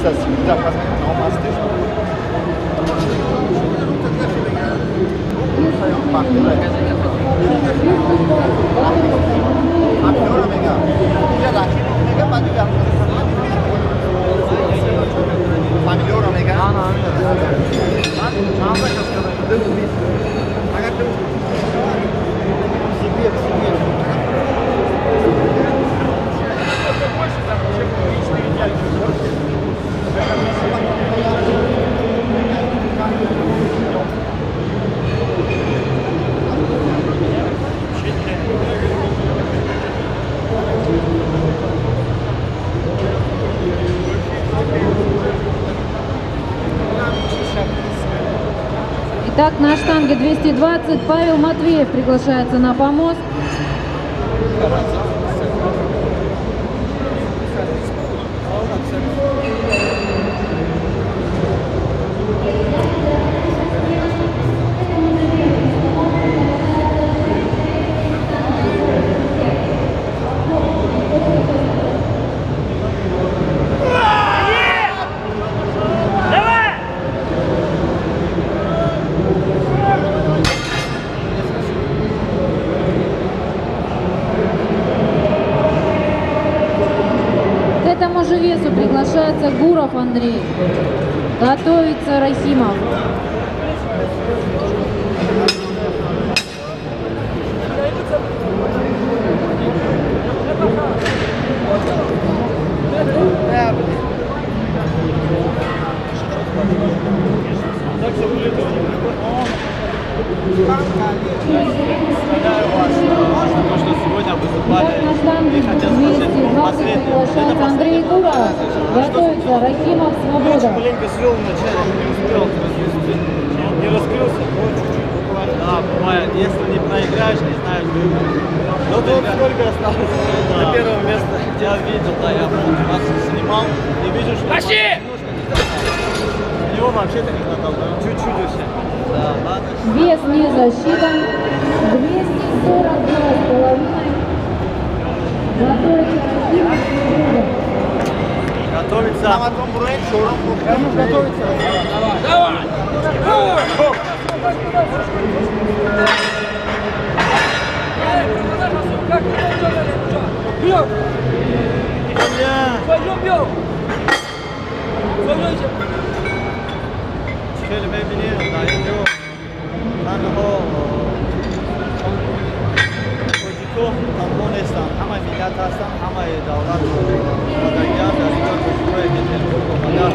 230 пас ном ҳастеш. Итак, на штанге 220 Павел Матвеев приглашается на помост. К этому же весу приглашается Гуров Андрей. Готовится Рахимов. То, что сегодня выступали, на штанге и хотел сказать, 220 приглашается Андрей Гуров. Готовится Рахимов, Свобода. Маленько свел вначале, не успел развести. Не раскрылся, но чуть-чуть буквально. Да, бывает. Если не проиграешь, не знаешь, выиграешь. Но тут сколько осталось до первого места. Я видел, да, я вас снимал и вижу, что его вообще-то не хватало, да? Чуть-чуть вообще. Да, ладно. Вес не засчитан. 242,5. Готовится Рахимов, Свобода. Готовится. Готовится. Давай! خیلی ببینید در اینجا تنها тоҷико танҳо нестанд, ҳамаи миллат ҳастанд, ҳамаи давлат омадагианд. Дар инҷо тоҷикое ки Петербург омада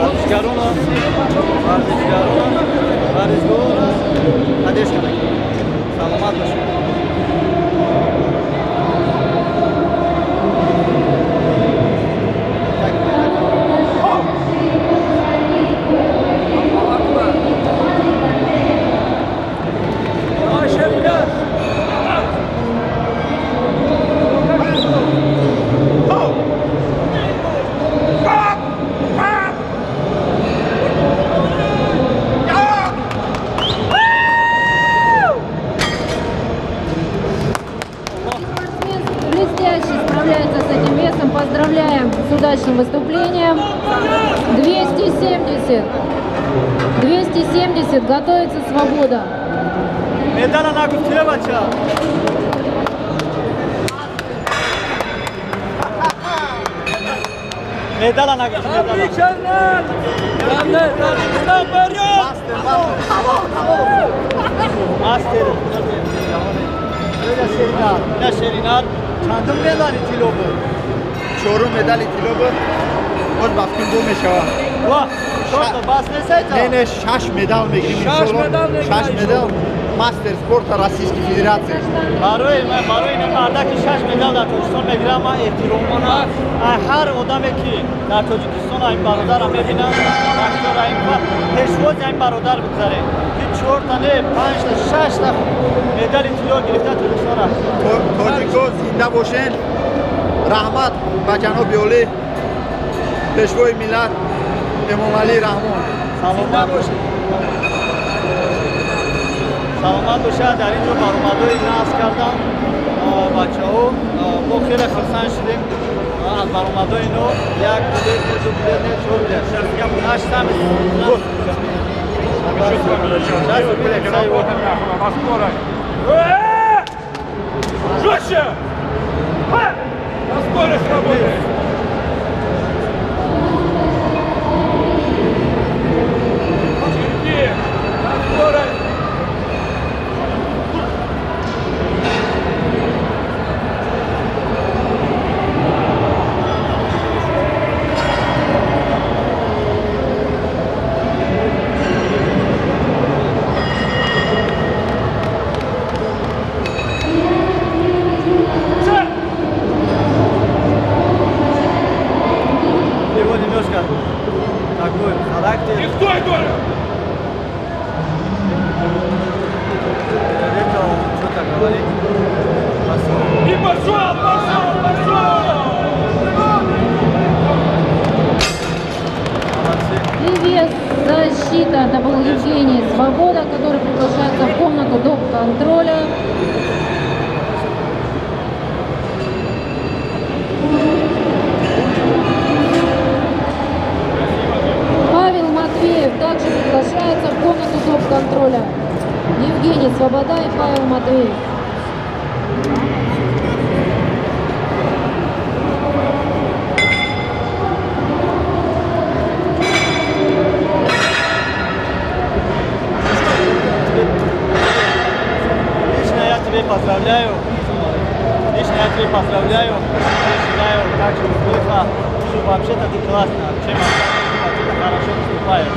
варзишгароно варзишгоҳро поддержка мекунанд. Саломат бошед. Блестяще справляется с этим весом. Поздравляем с удачным выступлением. 270. 270. Готовится Свобода. Медала на Гуфтевача. Медала на Гуфтевача. Мастер. Шеринар. Чандум медали тилло буд? Чорум медали тилло буд. Боз ба фикр ду мешавад. Ва, чорта бас несайта? Не, не, шаш медал мегирим иншоалло. Шаш медал. Мастер спорта Российской Федерации. Барои ин марда ки шаш медал дар Тоҷикистон мегирам, ман эҳтиромона ҳар одаме ки дар Тоҷикистон ин бародарро мебинам, бахтиёр Раимов, пешвози ин бародар бигзарем ки чорта не, панҷта, шашта медали тилло гирифта Тоҷикистон рафт. Тоҷико зинда бошен. Раҳмат ба ҷаноби олӣ, пешвои миллат Эмомалӣ Раҳмон. Саломат бошед. Саломат бошад. Дар ин ҷо баромадҳои насб кардам бачаҳо. Мо хеле хурсанд шудем. Аз баромадои но як билет, ду билет, чор билет. Наш самый. Сейчас на скорость. Жестче! На скорость работает! Черти! На скорость! Такой характер. И стой, Доля! Это он что-то говорит. И пошел, пошел, пошел! Молодцы. И вес защита. Это был Евгений Свобода, который приглашается в комнату доп. Контроля. Павел Матвеев также приглашается в комнату доп-контроля. Евгений Свобода и Павел Матвеев. Лично я тебе поздравляю. Лично я тебе поздравляю. Я желаю также успеха. Что вообще-то ты классно. Чем хорошо выступаешь.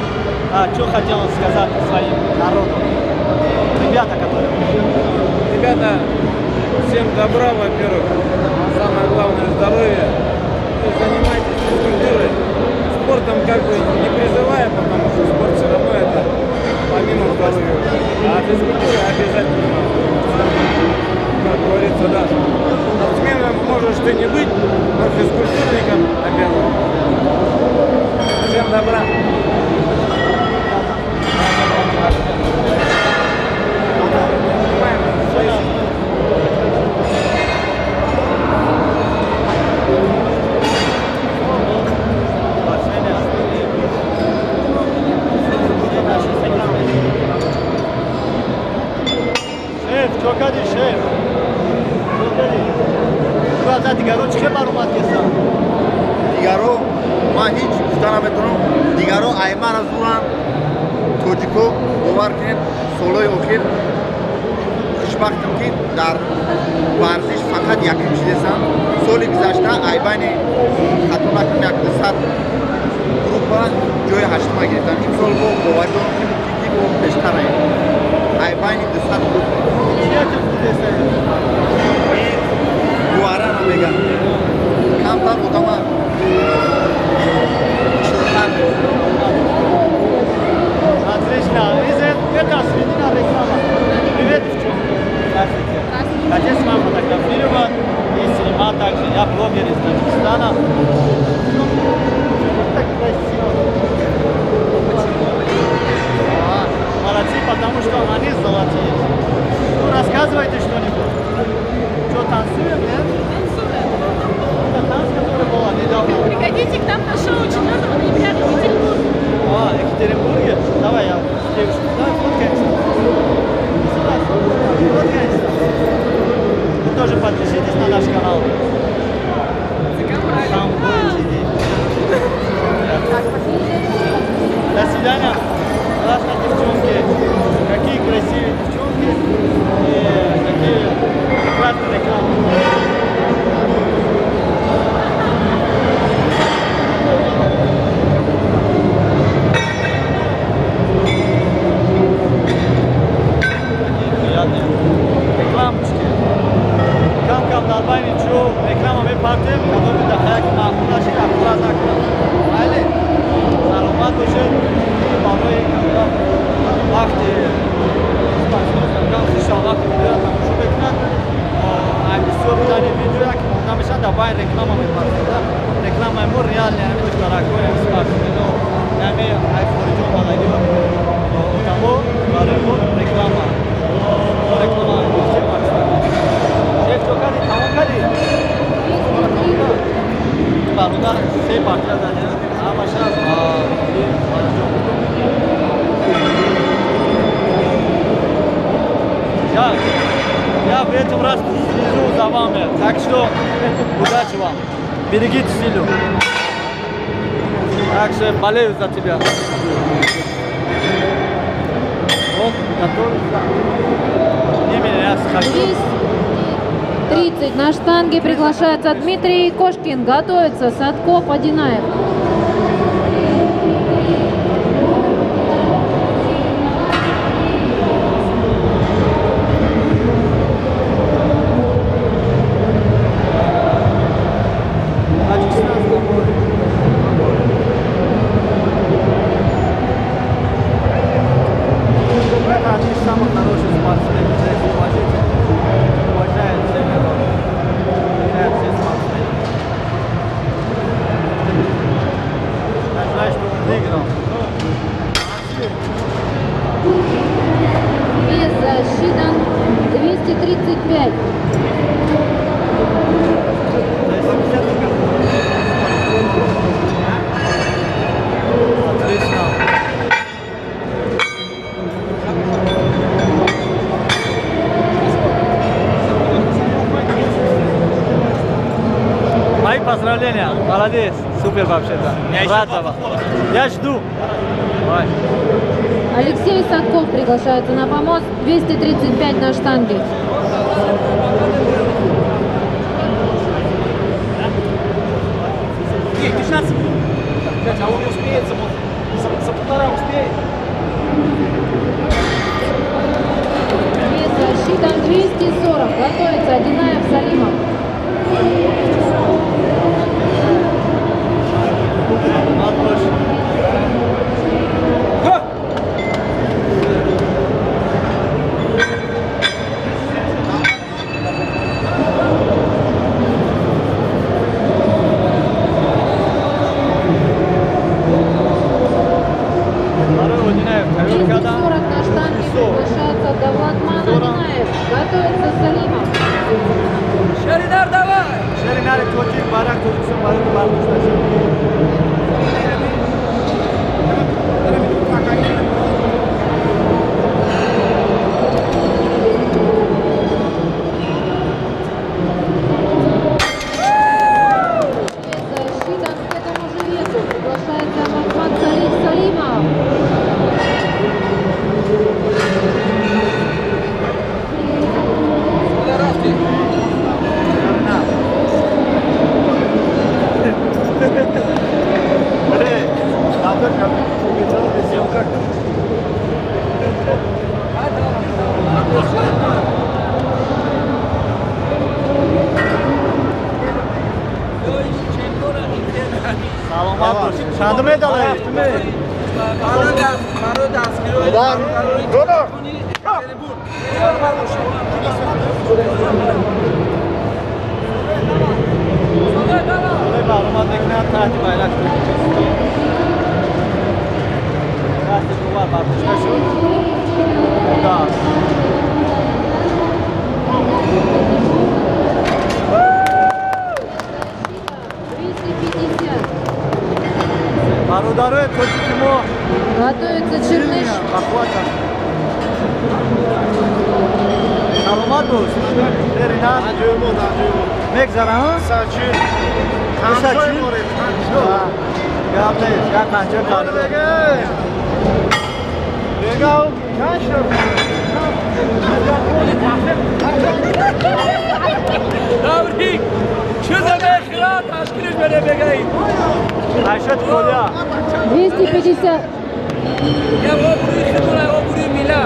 А что хотел сказать своим народу? Ребята, которые... Ребята, всем добра, во-первых. Самое главное здоровье. Занимайтесь физкультурой. Спортом как бы не призываем, потому что спорт все равно это помимо здоровья. А физкультура обязательно. Как говорится, да. Спортсменом можешь ты не быть, но физкультурником обязан. Всем добра! Шеф, чё кади, шеф? Чё кади? Куда дигаро чӣ баромад кесан? Дигаро ман ҳеҷ гуфта наметавонам. Дигаро аймара зуранд. Тоҷико бовар кунед, солҳои охир хушбахтам, ки дар варзиш фақат якум чизесам. Соли гузашта айбайни хато накунам як 200 группа ҷои ҳаштума гирифтам. Имсол бо боварӣ дорам, ки мумкин ки бо пештараем. Айбайни 200 группа. Гуара намегам. Камтар одама Отлично. Это сведена реклама. Привет, девчонки. Здравствуйте. Хотел с вами фотографировать и снимать также. Я блогер из Таджикистана. Почему так красиво? Почему? Молодцы, потому что они золотые. Ну, рассказывайте что-нибудь. Что, танцуем, нет? Танцуем. Это танц, который был недавно. Приходите к нам на шоу 4 ноября в Екатеринбург. А, в Екатеринбурге? Давай я с девушкой. Давай фоткаемся. Сюда, фоткаемся. Вы тоже подпишитесь на наш канал. Там будет До свидания. Классные девчонки. Какие красивые девчонки. И какие прекрасные рекламы. Рекламочки. Кам-кам дар байни чӯ реклама мепартем, кадоми дахаяки маъқул нашид, ақура накунам. Майли, саломат бошед. Барои кам вақти хишон вақти видеоро тамошо мекунанд. Бисёр будани видео ки монда мешавад, дар байни реклама мепартем. Рекламаи мо реалне, ҳамин духтаракҳои спортсмено, ҳамин ай хориҷо омадагиҳо одамо барои мо реклама. Реклама гирифтем. Шеф, чо кардӣ? Тамом кардӣ? Бародар се партия задем, ҳамаша Я в этом раз слежу за вами, так что удачи вам, берегите силу. Так что болею за тебя. Вот, готовится. Не меня, я схожу. 30. На штанге приглашается Дмитрий Кошкин. Готовится Садков Одинаев. Вес засчитан 235. Отлично. Мои поздравления, молодец, супер вообще-то. Рад за вас. Я жду. Давай. Алексей Садков приглашается на помост, 235 на штанге. Нет, 15 минут. А он успеет, за полтора успеет. Вес засчитан 240. Готовится Одинаев Салимов. На штанге приглашается Давлатман Одинаев. Готовится Салимов. Шериnar, давай! Шериnar, тоҷик, барак, Тоҷикистон, барак, бардошта шуд. Вес засчитан к этому же весу. Приглашается Махмад Салих Салимов. Саломат бош. Чанд медал? Маълумот мекунад таҳти байрақ Тоҷикистон. Дасти дувар бардошта шуд. Удар. Бародарои тоҷики мо. Готовится Черныш. Саломат бош. Ринат. Мегзара, ҳа? Гап нест, як панҷа қадр. Таврик! Чӣ замехра ташкилиш бере бегаи? 80 коля. 250. Я обрӯи хидура, обрӯи мила.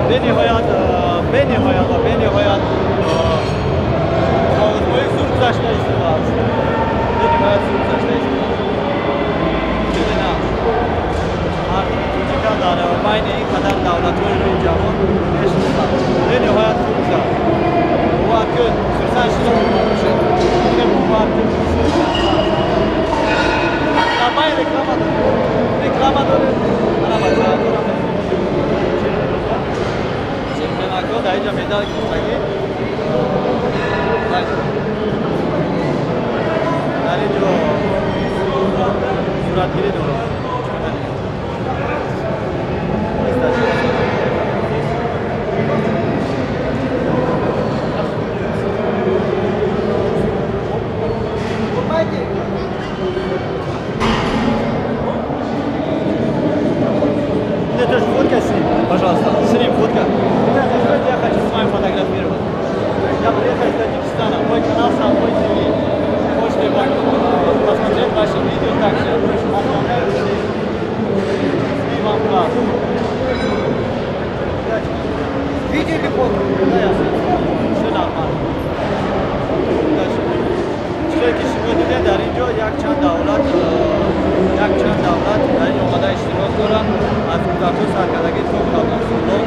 Бениҳоят, бениҳоят ва бениҳоят овозҳои зур гузашта истодааст. Бениҳоят зур гузашта истодааст. Мардуми тоҷика дар байни ин қадар давлатҳои рӯи ҷаҳон мешиносанд. Бениҳоят хуб гузашт. Бовар кун, хурсанд шудам. Бовар кун, дар байн реклама дорем. Реклама дорем. Дастгирӣ дорам. Мне тоже фотка с ним, пожалуйста. С ним фотка. Ребята, давайте я хочу с вами фотографировать. Я приехал из Таджикистана. Мой канал Самбой ТВ. Можете посмотреть ваши видео также. Отправляю все. И вам класс. Видео или фото? Да, я все нормально. Дальше. Чизе ки шумо дидед, дар ин ҷо якчанд давлат дар ин омада иштирок доранд, аз кӯдакҳо саркардагӣ то калонсолон.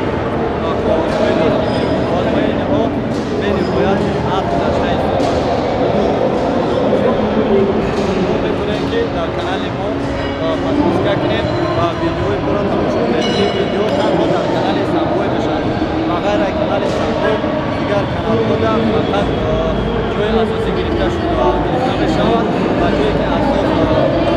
Овозҳои инҳо бениҳоят ҳад гузашта истодааст. Мо метавонем, ки дар канали мо подписка кунед ва видеои моро тамошо кунед. Ин видео танҳо дар канали Самбой мешавад. Ба ғайр аз канали Самбой, дигар каналҳода фақат ҷои асосӣ гирифта мешавад ва ҷое ки асос.